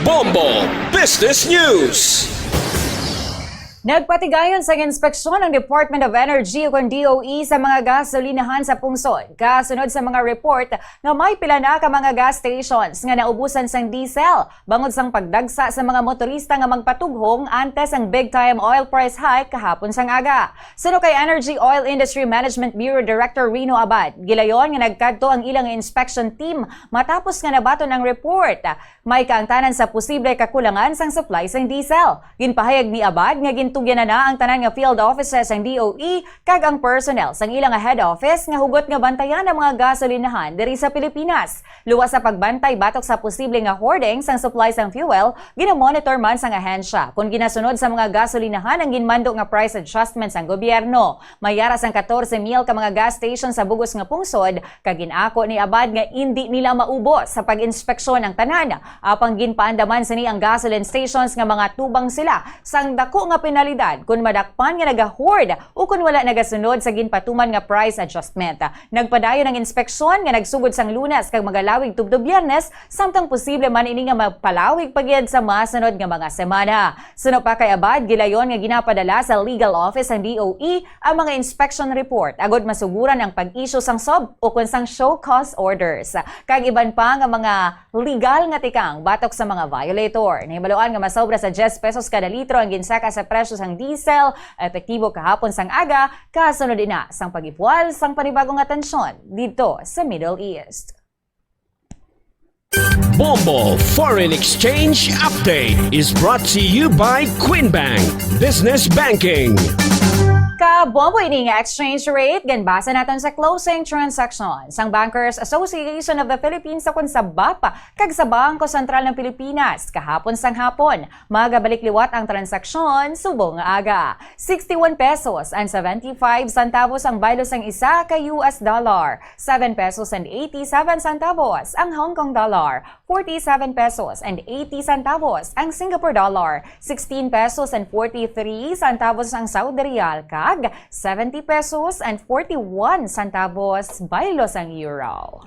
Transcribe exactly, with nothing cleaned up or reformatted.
Bombo Business News. Nagpatigayon sang inspeksyon ang Department of Energy o kon D O E sa mga gasolinahan sa pungsod, kasunod sa mga report nga may pila na ka mga gas stations nga naubusan sang diesel bangod sang pagdagsa sa mga motorista nga magpatughong antes ang big time oil price hike kahapon sang aga. Suno kay Energy Oil Industry Management Bureau Director Rino Abad, gilayon nga nagkadto ang ilang inspection team matapos nga nabaton ang report. May kaangtanan sa posible kakulangan sang supply sang diesel. Ginpahayag ni Abad nga gintugyan na na ang tanan nga field offices sang D O E kag ang personnel sang ila nga head office nga hugot nga bantayan ang mga gasolinahan diri sa Pilipinas. Luwas sa pagbantay batok sa posible nga hoarding sang supply sang fuel, ginamonitor man sang ahensya kon ginasunod sa mga gasolinahan ang ginmando nga price adjustment sang gobyerno. May ara sang katorse mil ka mga gas station sa bug-os nga pungsod, kag gin-ako ni Abad nga indi nila maubos sa pag-inspeksyon ang tanan, apang ginpaandaman sini ang gasoline stations nga mga tubang sila sang dako nga penalidad kon madakpan nga nagahoard o kon wala nagasunod sa ginpatuman nga price adjustment. Nagpadayon ang inspeksyon nga nagsugod sang Lunes kag magalawig tubtob Biyernes, samtang posible man ini nga magpalawig pa gid sa masunod nga mga semana. Suno pa kay Abad, gilayon nga ginapadala sa legal office sang D O E ang mga inspection report agod masuguran ang pag-issue sang sub o kon sang show cause orders, kag iban pa nga mga legal nga tikang batok sa mga violator. Nahibaluan nga masobra sa diyes pesos kada litro ang ginsaka sa presyo sang diesel epektibo kahapon sang aga, kasunod ina sang pag-ipual sang panibago nga tansyon didto sa Middle East. Bombo Foreign Exchange Update is brought to you by Queen Bank Business Banking. Kabombo ini nga exchange rate, ginbasa naton sa closing transaction sang Bankers Association of the Philippines ukon sa bapa kag sa Bangko Sentral ng Pilipinas kahapon sang hapon. Magabalik liwat ang transaksyon subong nga aga. Sixty-one pesos and seventy-five centavos ang baylo sang isa ka U S dollar, seven pesos and eighty-seven centavos ang Hong Kong dollar, forty-seven pesos and eighty centavos ang Singapore dollar, sixteen pesos and forty-three centavos ang Saudi riyal, kag seventy pesos and forty-one centavos baylo sang euro.